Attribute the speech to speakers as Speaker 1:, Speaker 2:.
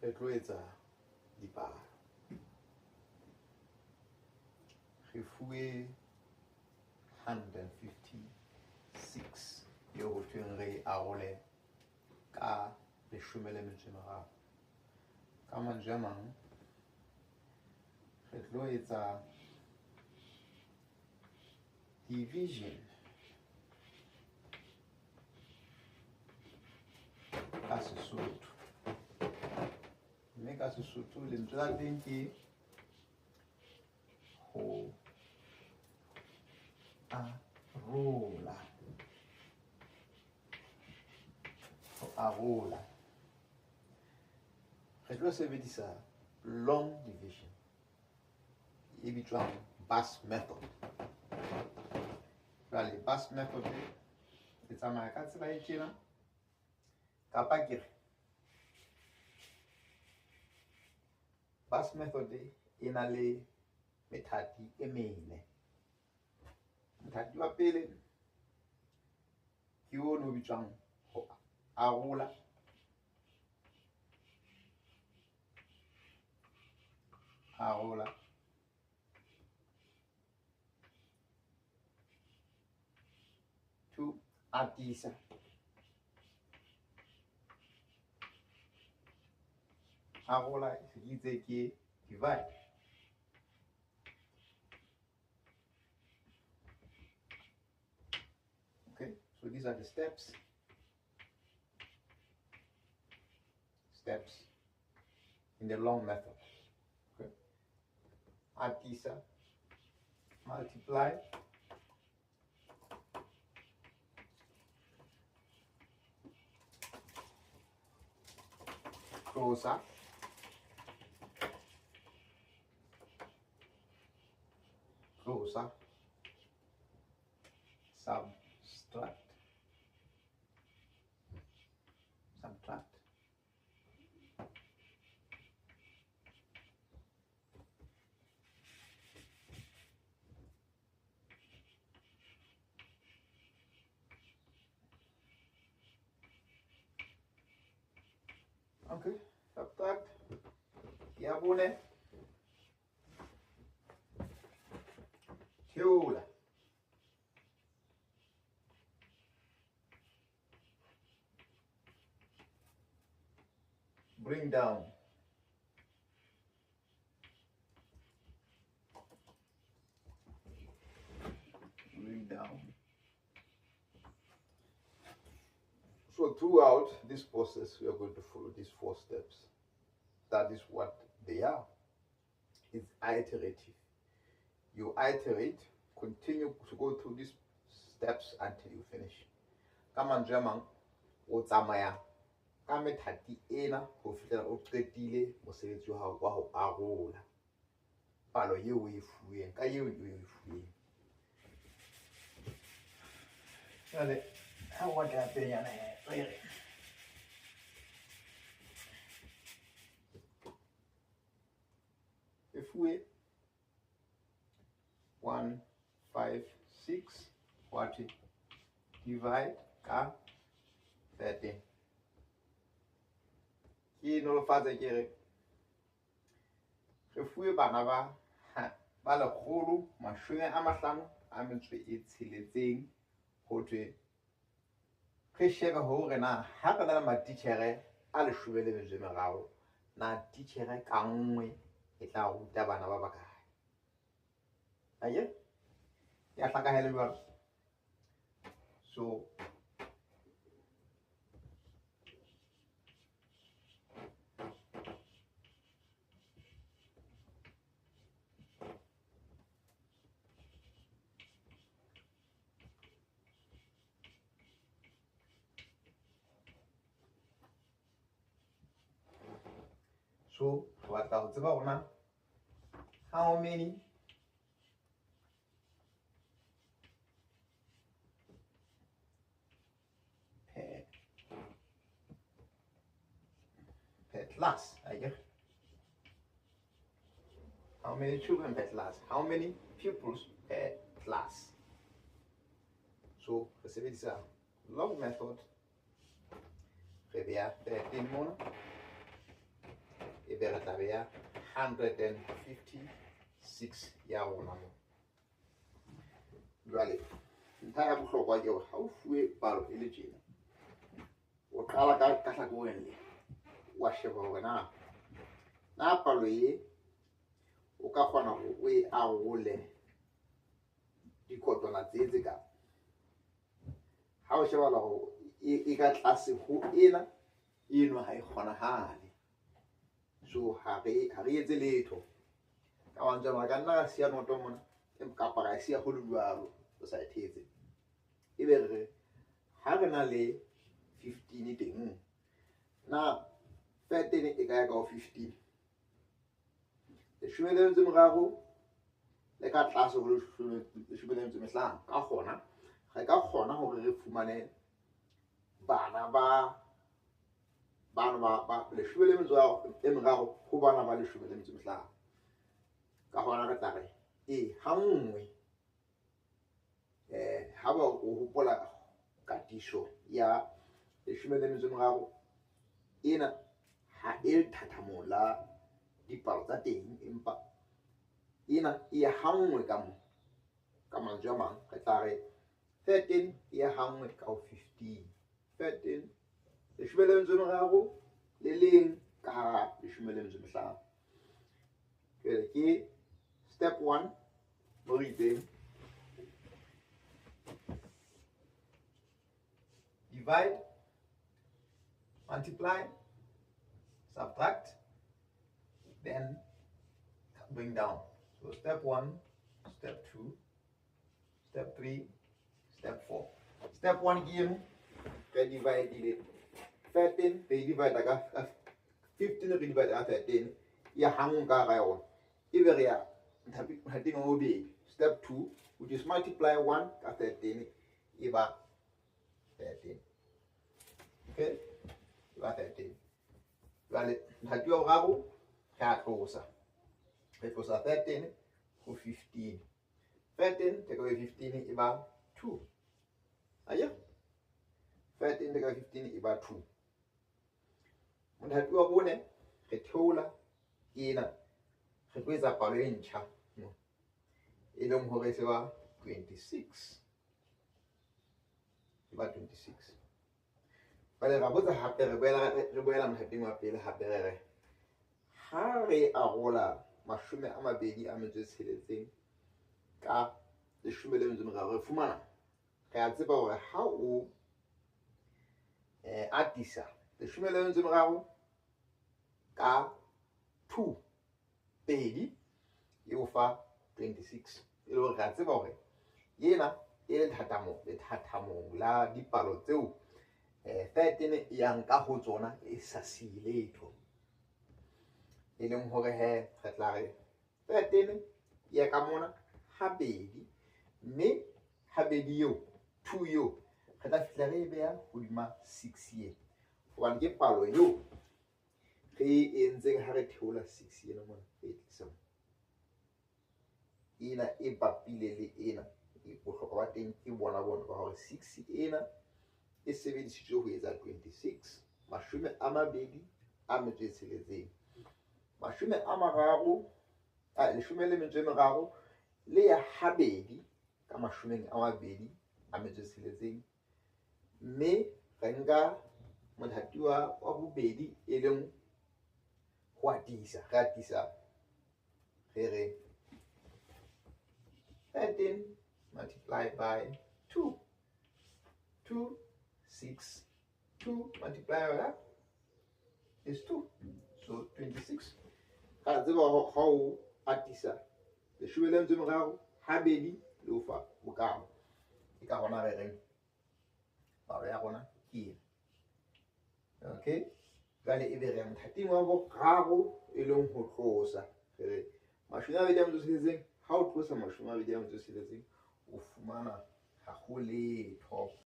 Speaker 1: Re tlo etsa dipalo. Re fuwe 156 eo ho thweng re e arole ka 13. Ka mantswe a mang, re tlo etsa division ka Sesotho. Mme ka Sesotho lentswe la teng ke ho arola. Ho arola. Re tlo sebedisa long division e bitswang Bass method. Jwale Bass method e tsamaya ka tsela e tjena, kapa ke re Bass method e na le methati e mene. Mothati wa pele ke ono o bitswang ho arola. Arola. Two, atisa. Arola se itse ke divide. Okay, so these are the steps. Steps in the long method. Okay. Atisa, multiply, closer, closer, subtract, subtract. Okay, subtract. Ya bone. Theola. Bring down. Bring down. So throughout this process, we are going to follow these 4 steps. That is what they are. It's iterative. You iterate, continue to go through these steps until you finish. Ka mantswe a mang, o tsamaya ka methati ena ho fihlela o qetile mosebetsi wa hao wa ho arola palo eo o e fuweng, ka eo o e fuweng. Jwale, ha o batla pelenyana he, re re. E fuwe 1, 5, 6, what divide ka 13. Ke nolofatse ke re, re fuwe bana ba 156 ho thwe re shebe hore na ha re na le matitjhere a 13, na titjhere ka nngwe e tla ruta bana ba bakae. Aye? Ya hlakahele jwalo. So re batla ho tseba hore na how many per class, I guess. How many children per class? How many pupils per class? So, re sebedisa long method. Re beha 13 mona. E be re tla beha 156 ya rona mo. Jwale ntlha ya bohlokwa ke hore ha o fuwe palo e le tjena, o qala ka hlakoreng le, wa sheba hore na palo e o ka kgona hore o e arole dikotwana tse tse ka. Ha o shebala hore e ka tlase ho ena, eno ha e kgonahale. So ha re etse letho. Ka mantswe a mang, re ka nna ra siya noto mona, kapa ra e siya ho le jwalo, o sa e thetse. Ebe re re, ha re na le 15 teng, na 13 e ka ya ka ho 15? Leshome le metso e meraro le ka tlase ho leshome le metso e mehlano. Ka hona, re ka kgona hore re fumane bana ba bana ba leshome le metso e meraro ho bana ba leshome le metso e mehlano. Ka hona re tla re e ha nngwe, ha ba o hopola katiso ya leshome le metso e meraro ena ha e lethathamong la dipalo tsa teng, empa ena e ya ha nngwe ka mo. Ka mantswe a mang re tla re 13 e ya ha nngwe ka ho 15. 13 leshome le metso e meraro le leng ka hara leshome le metso e mehlano. Jwale ke step 1 mo re itseng divide, multiply, subtract, then bring down. So step 1, step 2, step 3, step 4. Step 1 ke eno, re divide 13, re divide ka 15, re divide ka 13, ya hangwe ka hara yona. Ebe re ya mothating wa bobedi. Step 2, which is multiply 1 ka 13, e ba 13. Okay, e ba 13. Jwale mothati wa boraro re a tlosa. Re tlosa 13 ho 15. 13 take away 15 e ba 2. Ayo. 13 take away 15 e ba 2. Mothati wa bone re theola ena, re tlo etsa palo e ntjha e leng hore e se ba 26. E ba 26. Jwale ra botsa hape, re boela mothating wa pele hape re re ha re arola 26 ka 13 re fumana, re a tseba hore ha o atisa 13 ka 2 pedi e o fa 26. E le hore re a tseba hore ena e lethathamong la dipalo tseo 13 e yang ka ho tsona e sa siye letho. E leng hore he re tla re 13 ya ka mona habedi, mme habedi eo 2 eo re tla fihla re e beha hodima 6 ena, hobane ke palo eo re e entseng ha re theola 6 ena mona, re e tlisa mona. Ena e bapile le ena, bohlokwa ba teng ke bona bona ba hore 6 ena e sebedisitswe ho etsa 26, 26, 30, 13 le ya habedi ka 26, mme re nka mothati wa bobedi e leng ho atisa. Re atisa re re 13 multiply by 2, 2, 6, 2 multiply by that is 2, so 26. Ka tseba ha o atisa 13 habedi le o fa bokalo. Ke ka hona re reng palo ya rona ke ena. Okay, jwale ebe re mothating wa boraro e leng ho tlosa. Re re 26, ha o tlosa 26 o fumana ha ho letho.